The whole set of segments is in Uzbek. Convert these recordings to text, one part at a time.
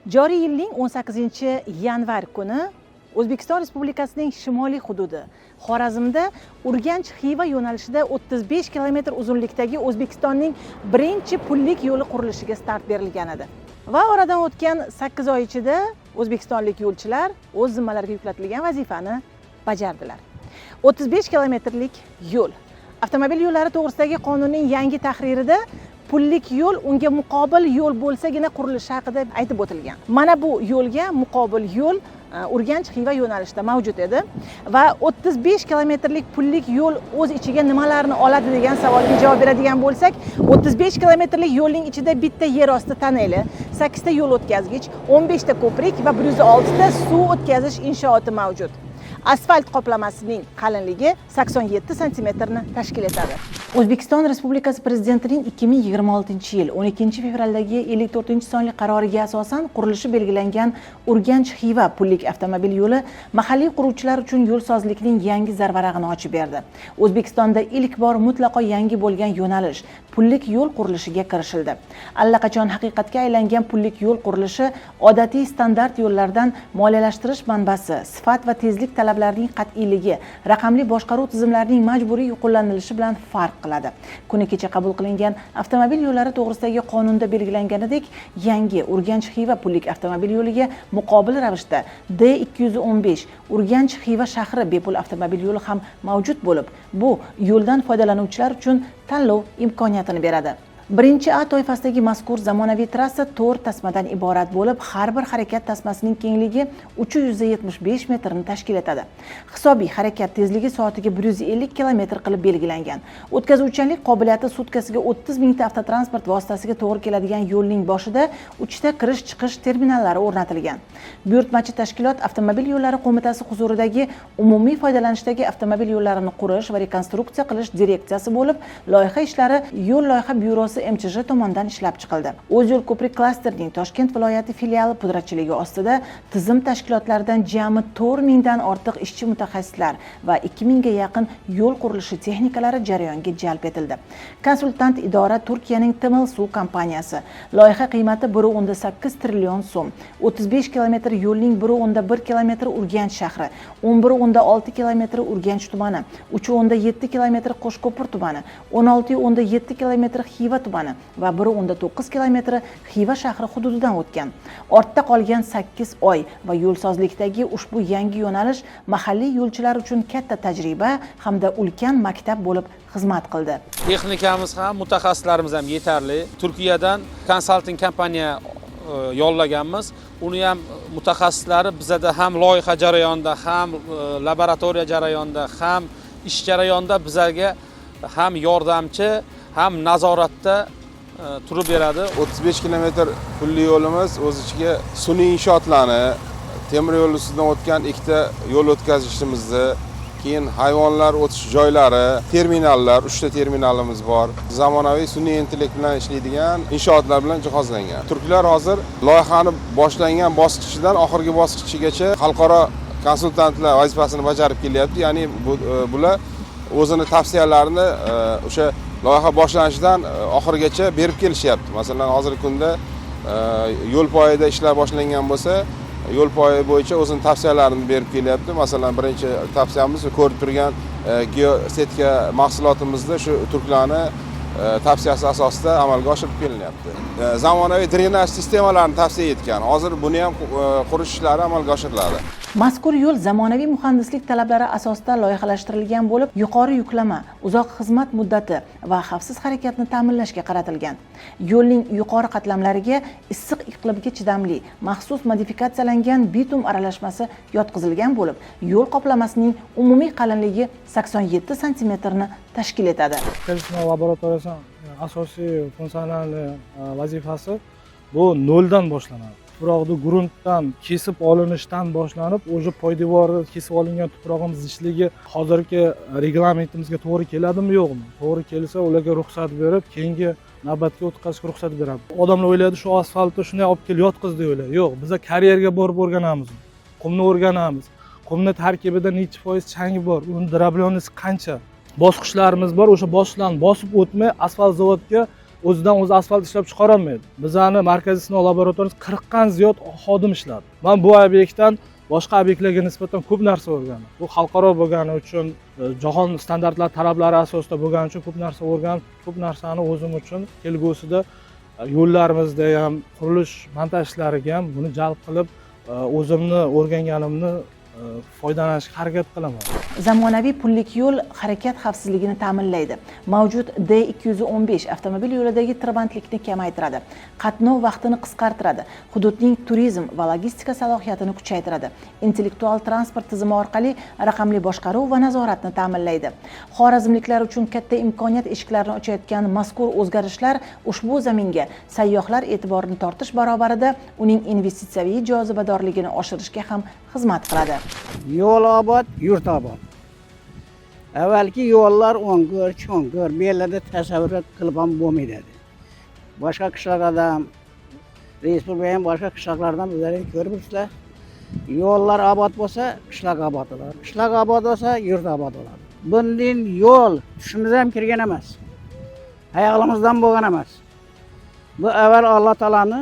Joriy yilning 18 yanvar kuni O'zbekiston Respublikasining shimoliy hududi Xorazmda Urganch Xiva yo'nalishida 35 kilometr uzunlikdagi O'zbekistonning birinchi pullik yo'li qurilishiga start berilgan edi. Va oradan o'tgan 8 oy ichida o'zbekistonlik yo'lchilar o'z zimmalariga yuklatilgan vazifani bajardilar. 35 kilometrlik yo'l. Avtomobil yo'llari to'g'risidagi qonunning yangi tahririda pullik yo'l unga muqobil yo'l bo'lsagina qurilishi haqida aytib o'tilgan. Mana bu yo'lga muqobil yo'l Urganch Xiva yo'nalishida mavjud edi va 35 kilometrlik pullik yo'l o'z ichiga nimalarni oladi degan savolga javob beradigan bo'lsak, 35 kilometrlik yo'lning ichida bitta yer osti tonneli, 8 ta yo'l o'tkazgich, 15 ta ko'prik va 106 ta suv o'tkazish inshooti mavjud. Asfalt qoplamasining qalinligi 87 santimetrni tashkil etadi. O'zbekiston Respublikasi Prezidentining 2026 yil 12 fevraldagi 54 sonli qaroriga asosan qurilishi belgilangan Urganch Xiva pullik avtomobil yo'li mahalliy quruvchilar uchun yo'lsozlikning yangi zarvarag'ini ochib berdi. O'zbekistonda ilk bor mutlaqo yangi bo'lgan yo'nalish, pullik yo'l qurilishiga kirishildi. Allaqachon haqiqatga aylangan pullik yo'l qurilishi odatiy standart yo'llardan moliyalashtirish manbasi, sifat va tezlik talablarining qat'iyligi, raqamli boshqaruv tizimlarining majburiy qo'llanilishi bilan farq qiladi. Kuni kecha qabul qilingan Avtomobil yo'llari to'g'risidagi qonunda belgilanganidek, yangi Urganch Xiva pullik avtomobil yo'liga muqobil ravishda D215 Urganch Xiva shahri bepul avtomobil yo'li ham mavjud bo'lib, bu yo'ldan foydalanuvchilar uchun tanlov imkoniyatini beradi. Birinchi A toifasidagi mazkur zamonaviy trassa to'rt tasmadan iborat bo'lib, har bir harakat tasmasining kengligi 375 metrni tashkil etadi. Hisobiy harakat tezligi soatiga 150 kilometr qilib belgilangan. O'tkazuvchanlik qobiliyati sutkasiga 30 mingta avtotransport vositasiga to'g'ri keladigan yo'lning boshida uchta kirish chiqish terminallari o'rnatilgan. Buyurtmachi tashkilot Avtomobil yo'llari qo'mitasi huzuridagi umumiy foydalanishdagi avtomobil yo'llarini qurish va rekonstruksiya qilish direksiyasi bo'lib, loyiha ishlari Yo'l loyiha byurosi MChJ tomonidan ishlab chiqildi. O'z Yo'l ko'prik klasterining Toshkent viloyati filiali pudratchiligi ostida tizim tashkilotlaridan jami 4 mingdan ortiq ishchi mutaxassislar va 2 mingga yaqin yo'l qurilishi texnikalari jarayonga jalb etildi. Konsultant idora Turkiyaning Temel Su kompaniyasi. Loyiha qiymati 1.8 trillion so'm. 35 kilometr yo'lning 1.1 kilometri Urganch shahri, 11.6 kilometri Urganch tumani, 3.7 kilometri Qo'shko'pir tumani, 16.7 kilometri Xiva tumani va 1.9 kilometri Xiva shahri hududidan o'tgan. Ortda qolgan 8 oy va yo'lsozlikdagi ushbu yangi yo'nalish mahalliy yo'lchilar uchun katta tajriba hamda ulkan maktab bo'lib xizmat qildi. Texnikamiz ham, mutaxassislarimiz ham yetarli. Turkiyadan konsalting kompaniya yollaganmiz. Uni ham mutaxassislari bizada ham loyiha jarayonida, ham laboratoriya jarayonida, ham ish jarayonida bizaga ham yordamchi, ham nazoratda turib beradi. 35 kilometr pulli yo'limiz o'z ichiga sun'iy inshootlarni, temir yo'l ustidan o'tgan ikkita yo'l o'tkazishimizni, keyin hayvonlar o'tish joylari, terminallar, uchta terminalimiz bor. Zamonaviy sun'iy intellekt bilan ishlaydigan inshootlar bilan jihozlangan. Turklar hozir loyihani boshlangan bosqichidan oxirgi bosqichigacha xalqaro konsultantlar vazifasini bajarib kelyapti. Ya'ni bular o'zini tavsiyalarini o'sha loyiha boshlanishidan oxirigacha berib kelishyapti. Masalan, hozirgi kunda yo'l poyida ishlar boshlangan bo'lsa, yo'l poyi bo'yicha o'zini tavsiyalarini berib kelyapti. Masalan, birinchi tavsiyamiz ko'rib turgan geosetka mahsulotimizda shu turklarni tavsiyasi asosida amalga oshirib kelinyapti. Zamonaviy drenaj sistemalarini tavsiya etgan. Hozir buni ham qurish ishlari amalga oshiriladi. Mazkur yo'l zamonaviy muhandislik talablari asosida loyihalashtirilgan bo'lib, yuqori yuklama, uzoq xizmat muddati va xavfsiz harakatni ta'minlashga qaratilgan. Yo'lning yuqori qatlamlariga issiq iqlimga chidamli, maxsus modifikatsiyalangan bitum aralashmasi yotqizilgan bo'lib, yo'l qoplamasining umumiy qalinligi 87 santimetrni tashkil etadi. Sinov laboratoriyasi asosiy funksional vazifasi bu noldan boshlanadi. Tuproqni gruntdan kesib olinishdan boshlanib, уже poydevori kesib olingan tuprog'imiz zichligi hozirgi reglamentimizga to'g'ri keladimi, yo'qmi? To'g'ri kelsa, ularga ruxsat berib, keyingi navbatga o'tkazishga ruxsat beradi. Odamlar o'ylaydi, shu asfaltni shunday olib kelib yotqiz deb o'ylaydi. Yo'q, biza karyerga borib o'rganamiz, qumni o'rganamiz, qumni tarkibida nechi foiz chang bor, uni дробленность qancha, bosqichlarimiz bor. O'sha bosqichlarni bosib o'tmay asfalt zavodga O'zidan o'zi asfalt ishlab chiqarolmaydi. Bizani markaziy sinov laboratoriyamiz 40 dan ziyod xodim ishladi. Man bu obyektdan boshqa obyektlarga nisbatan ko'p narsa o'rgandim. Bu xalqaro bo'lgani uchun, jahon standartlari talablari asosida bo'lgani uchun ko'p narsa o'rganib, ko'p narsani o'zim uchun kelgusida yo'llarimizda ham, qurilish montaj ishlariga ham buni jalb qilib, o'zimni o'rganganimni foydalanishga harakat qilaman. Zamonaviy pullik yo'l harakat xavfsizligini ta'minlaydi, mavjud D 215 avtomobil yo'lidagi tirbandlikni kamaytiradi, qatnov vaqtini qisqartiradi, hududning turizm va logistika salohiyatini kuchaytiradi, intellektual transport tizimi orqali raqamli boshqaruv va nazoratni ta'minlaydi. Xorazmliklar uchun katta imkoniyat eshiklarini ochayotgan mazkur o'zgarishlar ushbu zaminga sayyohlar e'tiborini tortish barobarida uning investitsiyaviy jozibadorligini oshirishga ham xizmat qiladi. Yo'l obod, yurt obod. Avvalgi yo'llar o'ngir cho'ngir, bu yerlarda tasavvur qilib ham bo'lmaydi edi. Boshqa qishloqlardan, respublika ham, boshqa qishloqlardan o'zlaring ko'rib turibsizlar. Yo'llar obod bo'lsa, qishloq obod bo'ladi, qishloq obod bo'lsa, yurt obod bo'ladi. Bunday yo'l tushimizga ham kirgan emas, hayolimizdan bo'lgan emas. Bu avval Alloh taoloni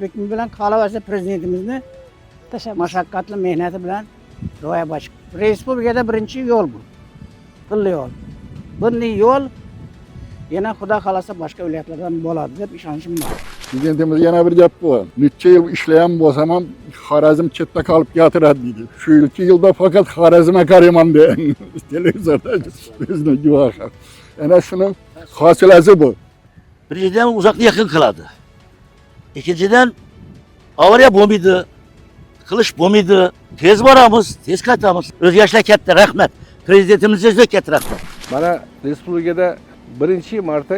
hukmi bilan, qolaversa prezidentimizni tashabbus mashaqqatli mehnati bilan ro'yobga chiqdi. Respublikada birinchi yo'l bu, pulli yo'l. Bunday yo'l yana, xudo xohlasa, boshqa viloyatlardan bo'ladi deb ishonchim bor. Prezidentimiz yana bir gap bor. Necha yil ishlagan bo'lsam ham Xorazm chetda qolib yotiradi deydi. Shu yilki yilda faqat Xorazmga qarayman degan televizorda bizni guvohi. Ana shuni hosilasi bu. Birinchidan, uzoqni yaqin qiladi. Ikkinchidan, avariya bo'lmaydi. Qilish bo'lmaydi. Tez boramiz, tez qaytamiz. O'zgarishlar katta, rahmat. Prezidentimizga juda katta rahmat. Mana respublikada birinchi marta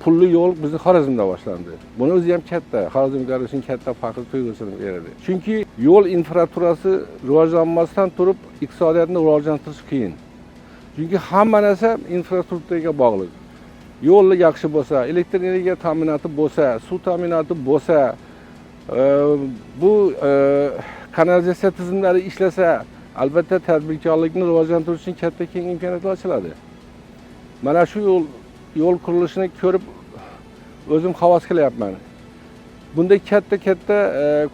pulli yo'l bizni Xorazmda boshlandi. Buni o'zi ham katta, xorazmliklar uchun katta faxr tuyg'usini beradi. Chunki yo'l infrastrukturasi rivojlanmasdan turib iqtisodiyotni rivojlantirish qiyin. Chunki hamma narsa infrastrukturaga bog'liq. Yo'l yaxshi bo'lsa, elektr energiya ta'minoti bo'lsa, suv ta'minoti bo'lsa, bu kanalizatsiya tizimlari ishlasa, albatta tadbirkorlikni rivojlantirish uchun katta keng imkoniyatlar ochiladi. Mana shu yo'l qurilishini ko'rib o'zim havas qilyapman. Bunday katta katta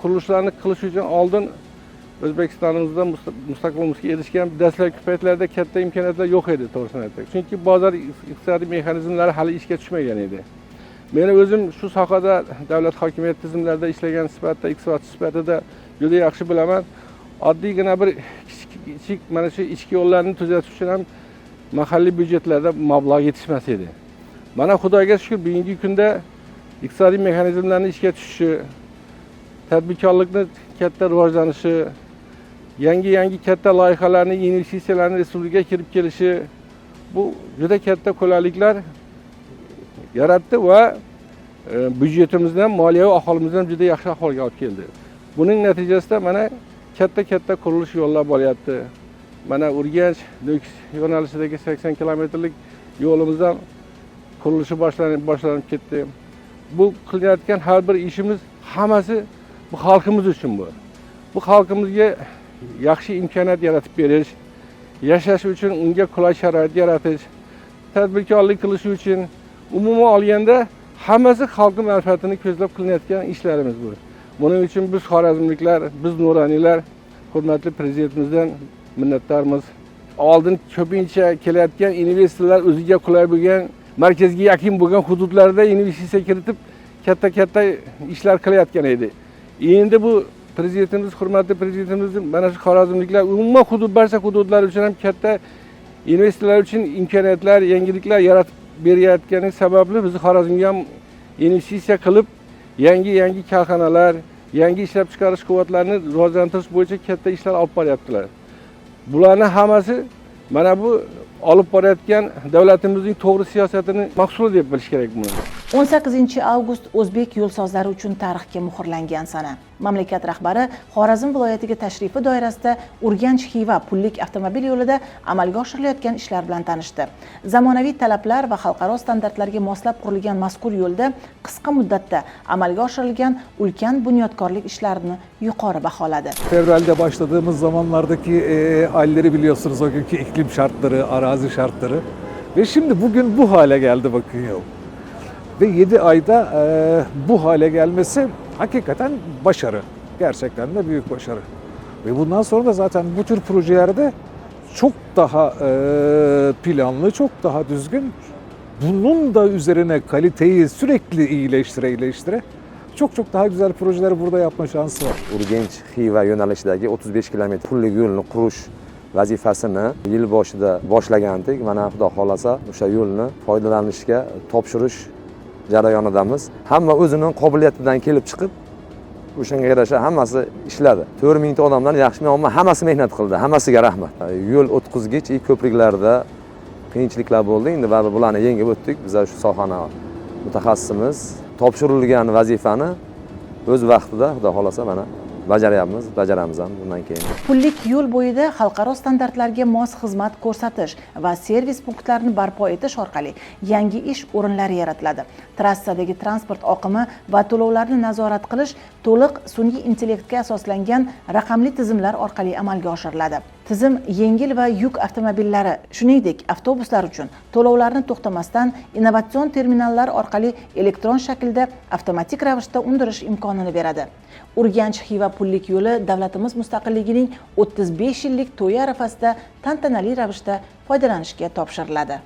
qurilishlarni qilish uchun oldin O'zbekistonimizda mustaqilligimizga erishgan dastlabki paytlarda katta imkoniyatlar yo'q edi, to'g'risini aytsak. Chunki bozor iqtisodiy mexanizmlari hali ishga tushmagan edi. Meni o'zim shu sohada, davlat hokimiyat tizimlarida ishlagan sifatida, iqtisodchi sifatida juda yaxshi bilaman. Oddiygina bir kichik kichik mana shu ichki yo'llarni tuzatish uchun ham mahalliy byudjetlarda mablag' yetishmas edi. Mana, Xudoga shukur, bugungi kunda iqtisodiy mexanizmlarni ishga tushishi, tadbirkorlikni katta rivojlanishi, yangi yangi katta loyihalarni, investitsiyalarni respublikaga kirib kelishi, bu juda katta qulayliklar yaratdi va byudjetimizni ham, moliyaviy ahvolimizni ham juda yaxshi ahvolga olib keldi. Buning natijasida mana katta katta qurilish yo'llar bo'lyapti. Mana Urganch Nukus yo'nalishidagi 80 kilometrlik yo'limizdan qurilishi boshlanib ketdi. Bu qilayotgan har bir ishimiz, hammasi bu xalqimiz uchun. Bu xalqimizga yaxshi imkoniyat yaratib berish, yashash uchun unga qulay sharoit yaratish, tadbirkorlik qilishi uchun, umuman olganda hammasi xalqni manfaatini ko'zlab qilinayotgan ishlarimiz bu. Buning uchun biz, xorazmliklar, biz, nuroniylar hurmatli prezidentimizdan minnatdormiz. Oldin ko'pincha kelayotgan investorlar o'ziga qulay bo'lgan, markazga yaqin bo'lgan hududlarda investitsiya kiritib, katta katta ishlar qilayotgan edi. Endi bu prezidentimiz, hurmatli prezidentimizni mana shu xorazmliklar, umuman hudud, barcha hududlar uchun ham katta investorlar uchun imkoniyatlar, yangiliklar yaratib berayotgani sababli bizni Xorazmga ham investitsiya qilib, yangi yangi korxonalar, yangi ishlab chiqarish quvvatlarini rivojlantirish bo'yicha katta ishlar olib boryaptilar. Bularni hammasi mana bu olib borayotgan davlatimizning to'g'ri siyosatini mahsuli deb bilish kerak buni. 18 avgust o'zbek yo'lsozlari uchun tarixga muhrlangan sana. Mamlakat rahbari Xorazm viloyatiga tashrifi doirasida Urganch Xiva pullik avtomobil yo'lida amalga oshirilayotgan ishlar bilan tanishdi. Zamonaviy talablar va xalqaro standartlarga moslab qurilgan mazkur yo'lda qisqa muddatda amalga oshirilgan ulkan bunyodkorlik ishlarini yuqori baholadi. Fevralde başladığımız zamanlardaki halleri biliyorsunuz, o günkü iklim şartları, arazi şartları. Ve şimdi bugün bu hale geldi bakın yol. Ve 7 ayda bu hale gelmesi hakikaten başarı. Gerçekten de büyük başarı. Ve bundan sonra da zaten bu tür projelerde çok daha planlı, çok daha düzgün. Bunun da üzerine kaliteyi sürekli iyileştire iyileştire çok çok daha güzel projeler burada yapma şansı var. Urganch Xiva yo'nalishidagi 35 kilometr pullik yo'lni qurish vazifasini yil boshida boshlagandik. Mana, Xudo xohlasa, o'sha yo'lni foydalanishga topshirish jarayonidamiz. Hamma o'zini qobiliyatidan kelib chiqib, o'shanga yarasha hammasi ishladi. 4000 ta odamdan yaxshimi, yomonmi, hammasi mehnat qildi, hammasiga rahmat. Yo'l o'tkazgich ko'priklarda qiyinchiliklar bo'ldi, endi baribir bularni yengib o'tdik. Biz shu sohani mutaxassisimiz. Topshirilgan vazifani o'z vaqtida, Xudo xohlasa, mana bajaryapmiz, bajaramiz ham bundan keyin. Pullik yo'l bo'yida xalqaro standartlarga mos xizmat ko'rsatish va servis punktlarini barpo etish orqali yangi ish o'rinlari yaratiladi. Trassadagi transport oqimi va to'lovlarni nazorat qilish to'liq sun'iy intellektga asoslangan raqamli tizimlar orqali amalga oshiriladi. Tizim yengil va yuk avtomobillari, shuningdek, avtobuslar uchun to'lovlarni to'xtamasdan innovatsion terminallar orqali elektron shaklda avtomatik ravishda undirish imkonini beradi. Urganch Xiva pullik yo'li davlatimiz mustaqilligining 35 yillik to'yi arafasida tantanali ravishda foydalanishga topshiriladi.